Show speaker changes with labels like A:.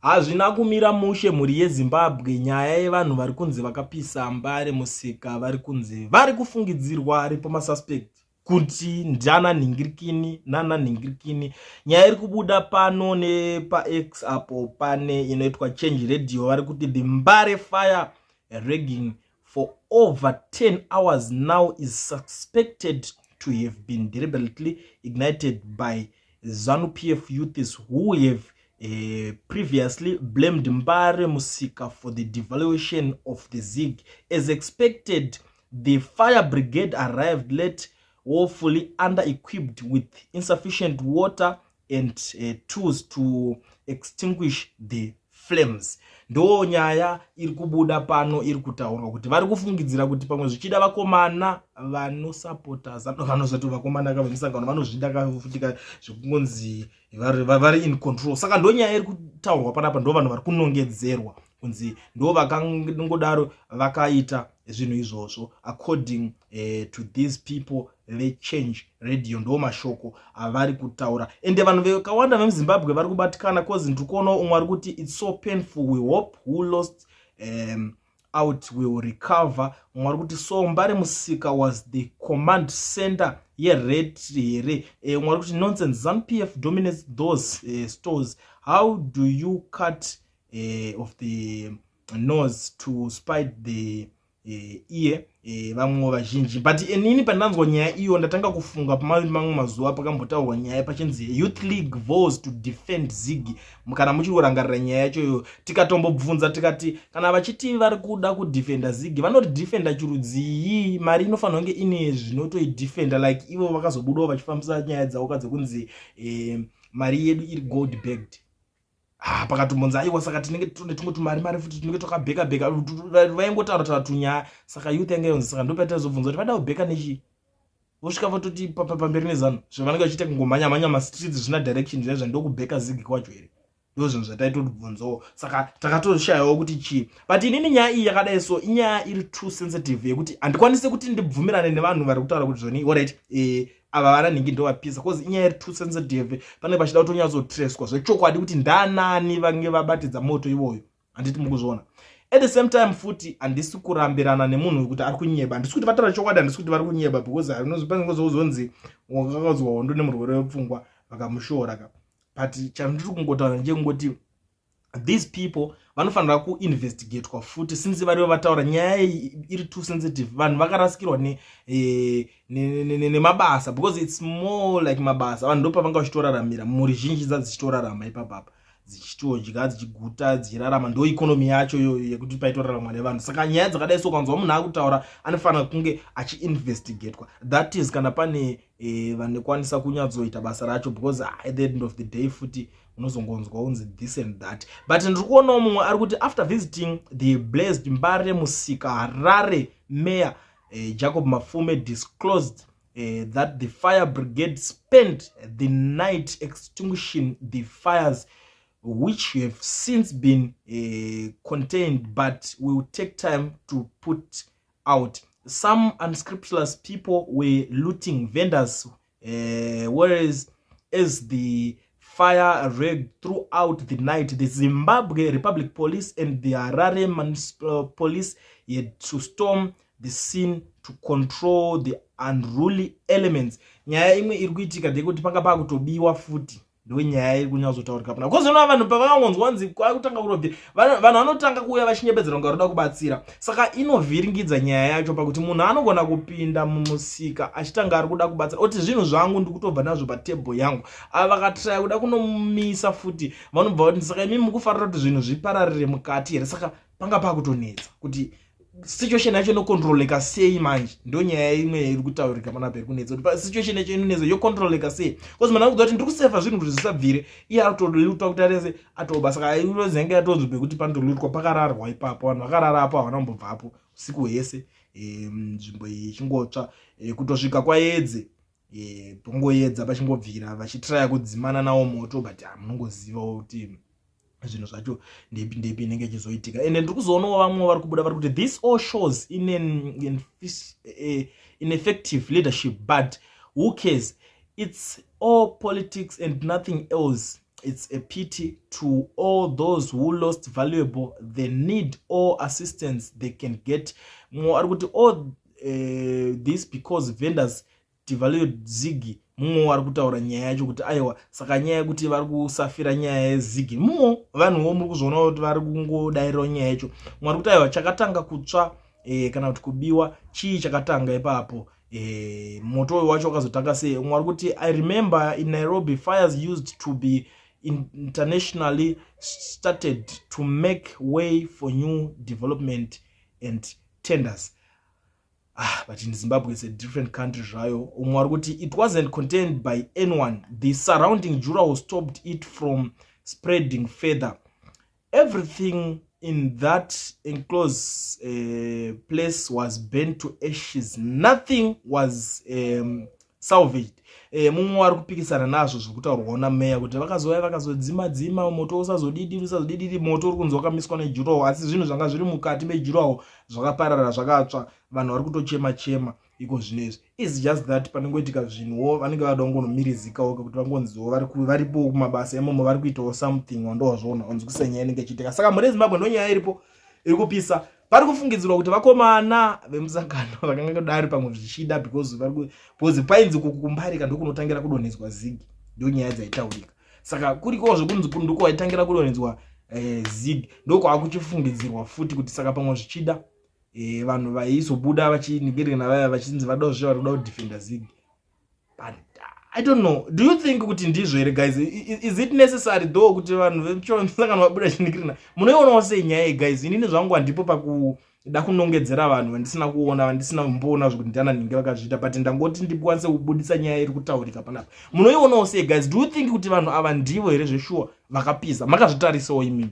A: Hazvina kumira mushe mhuri yeZimbabwe nyaya yevanhu vari kunzi vakapisa Mbare musika vari kunzi vari kufungidzirwa aripo masuspect kuti ndiana nhingirikini nana nhingirikini. Nyaya iri kubuda pano nepaX apo pane inoitwa Change Radio vari kuti the Mbare fire ragging for over 10 hours now is suspected to have been deliberately ignited by ZANU-PF youths who have previously blamed Mbare Musika for the devaluation of the ZiG. As expected, the fire brigade arrived late, woefully under-equipped with insufficient water and tools to extinguish the flames. Ndo nyaya iri kubuda pano iri kutaurwa kuti vari kufungidzira kuti pamwe zvichida vakomana vanosapota vanozati vakomana kavemusangano vanozvida kafutika zvekungonzi vari in control. Saka ndo nyaya iri kutaurwa panapa, ndo vanhu vari kunongedzerwa kunzi ndo vakangodaro vakaita zvinhu izvozvo according to these people veChange Radio. Ndo mashoko avari kutaura, ende vanhu vakawanda vemuZimbabwe vari kubatikana cause ndiri kuonawo umwe ari kuti, "It's so painful. We hope who lost out will recover." Umwe ari kuti, "So Mbare Musika was the command center yered here?" Umwe ari kuti, "Nonsense. ZANU-PF dominates those stores. How do you cut of the nose to spite the ear?" Vamwewo vazhinji, but inini pandanzwa nyaya iyo ndatanga kufunga pamamwe mazuva pakambotaurwa nyaya pachinzi Youth League vows to defend ZiG. Kana muchiri kurangarira nyaya yacho iyoyo, tikatombobvunza tikati kana vachiti vari kuda kudefenda ZiG, vanoti chirudzii? Mari inofanira kunge ine zvinotoidefenda. Like ivo vakazobudawo vachifambisa nyaya dzavo kadzekunzi mari yedu iri gold backed. Ah, pakatombonzi aiwa, saka tinenge tune tumwe tumari mari futi tinenge twakabheka bheka, vaingotaura taura tunyaya. Saka youth yanga yonzi, saka ndopataizobvunza kuti vada kubheka nechii? Vosvika vototi pamberi neZANU, zvavanenge vachiita kungomhanya mhanya mastreets zvina direction zvaizva, ndokubheka ZiG kwacho here? Ndo zvinhu zvataitobvunzawo, saka takatoshayawo kuti chii. But inini nyaya iyi yakadai so inyaya iri too sensitive yekuti handikwanisi kuti ndibvumirane nevanhu vari kutaura kuti zvoni alright, ava vana nhingi ndovapisa, cause inyaya iri too sensitive. Panenge pachida kutonyatsotracewa zvechokwadi kuti ndanani vange vabatidza moto iwoyo, handiti mukuzviona? At the same time futi handisi kurambirana nemunhu kuti ari kunyeba. Handisi kuti vataura chokwadi, handisi kuti vari kunyeba, because panenge wakakadzwa hondo nemurwere wepfungwa vakamushora ka. But chandiri kungotaura ndechekungoti these people vanofanira kuinvestigatwa futi since varivo vataura. Nyaya iyi iri too sensitive. Vanhu vakarasikirwa nemabasa because it's more like mabasa. Vanhu ndopavanga vachitoraramira, mhuri zhinji dzadzichitorarama ipapapa, dzichitodya, dzichiguta, dzichirarama. Ndo economy yacho iyoyo yekuti paitoraramwa nevanhu. Saka nyaya dzakadai so ukanzwa munhu akutaura anofanira kunge achiinvestigatwa. That is kana pane vanokwanisa kunyatsoita basa racho, because at the end of the day futi unozongonzwa unzi this and that. But ndiri kuonawo mumwe ari kuti, "After visiting the blazed Mbare Musika, Harare Mayor Jacob Mafume disclosed that the fire brigade spent the night extinguishing the fires, which have since been contained but will take time to put out. Some unscrupulous people were looting vendors whereas as the fire raged throughout the night. The Zimbabwe Republic Police and the Harare Municipal Police had to storm the scene to control the unruly elements." Nyaya imwe iri kuitika ndeyekuti panga pakutobiwa futi. Ndo nyaya iri kunyatsotaurika pana, because unoona vanhu pavangonzwa nzi kwakutanga kurobvi, vanhu vanotanga kuuya vachinyepedzera kunge varoda kubatsira. Saka inovhiringidza nyaya yacho pakuti munhu anogona kupinda mumusika achitanga ari kuda kubatsira, oti zvinhu zvangu ndikutobva nazvo patebho yangu. Ava vakatraya kuda kunomisa futi, vanobva vati, "Saka imi mukufarira kuti zvinhu zvipararire mukati here?" Saka panga pakutonetsa kuti situation yacho inocontroleka sei manje. Ndo nyaya imwe iri kutaurika panapa iri kunetsa, kuti situation yacho inonetsa, yocontroleka sei? Because munhu akuudza kuti ndiri kusefa zvinhu kuti zvisabvire, iye atoloota kuti arese atoba. Saka inozenge yatonzwa pekuti panotolootwa, pakararwa ipapo, vanhu vakararapo, havana kumbobvapo usiku hwese, nzvimbo iyi ichingotsva kutosvika kwaedze, pongoedza pachingobvira, vachitraya kudzimana nawo moto. But munongozivawo kuti zvinhu zvacho ndepi ndepi inenge ichizoitika. Ende ndiri kuzoonawo vamwe vari kubuda vari kuti, "This all shows in ineffective leadership, but who cares? It's all politics and nothing else." It's a pity to all those who lost valuable. They need all assistance they can get. Mumwe ari kuti all this because vendors devalued ZiG. Mumwe ari kutaura nyaya yacho kuti aiwa, saka nyaya yekuti vari kusafira nyaya yeZiG. Mumwe vanhuwo muri kuzviona kuti vari kungodairirawo nyaya yacho. Mumwe ari kuti aiwa, chakatanga kutsva kana kuti kubiwa chii chakatanga ipapo? Moto uyu wacho wakazotanga sei? Umwe ari kuti, "I remember in Nairobi fires used to be internationally started to make way for new development and tenders." Ah, but in Zimbabwe it's a different country zvayo. Umwe ari kuti, "It wasn't contained by anyone. The surrounding durawall stopped it from spreading further. Everything in that enclosed place was burnt to ashes. Nothing was salvaged." Mumwe ari kupikisana nazvo zviri kutaurwawo nameya kuti vakazouya vakazodzima dzima moto usazodidiri usazodidiri. Moto uri kunzi wakamiswa nedurawall, asi zvinhu zvanga zviri mukati medurawall zvakaparara, zvakatsva. Vanhu vari kutochema chema iko zvinezvi. Is just that panongoitika zvinhuwo vanenge vada kungonomirizikawo kuti vangonziwo varipo kumabasa imomo, vari kuitawo something. Wandowazviona wanzwisisa nyaya inenge ichiitika. Saka mune Zimbabwe ndo nyaya iripo iri kupisa. Pari kufungidzirwa kuti vakomana vemusangano vakangangodari pamwe zvichida because painzi kukumbarika ndokunotangira kudonhedzwa ZiG, ndo nyaya dzaitaurika. Saka kurikowo zvekunzi ndokwaitangira kudonhedzwa ZiG, ndokwaakuchifungidzirwa futi kuti saka pamwe zvichida vanhu vaizobuda vachiningirina vaya vachinzi vada zve vari kuda kudefenda ZiG. But I don't know, do you think kuti ndizvo here, guys? Is it necessary though kuti vanhu vemusangano vabuda chiningirina? Munoionawo sei nyaya iyi, guys? Inini zvangu handipo pakuda kunongedzera vanhu vandisina kuona, vandisina kumboona zvekuti ndiana nhinge vakazviita, but ndangoti ndikwanise kubudisa nyaya iri kutaurika panapa. Munoionawo sei, guys? Do you think kuti vanhu ava ndivo here zveshuwa vakapisa? Makazvitarisawo imimi?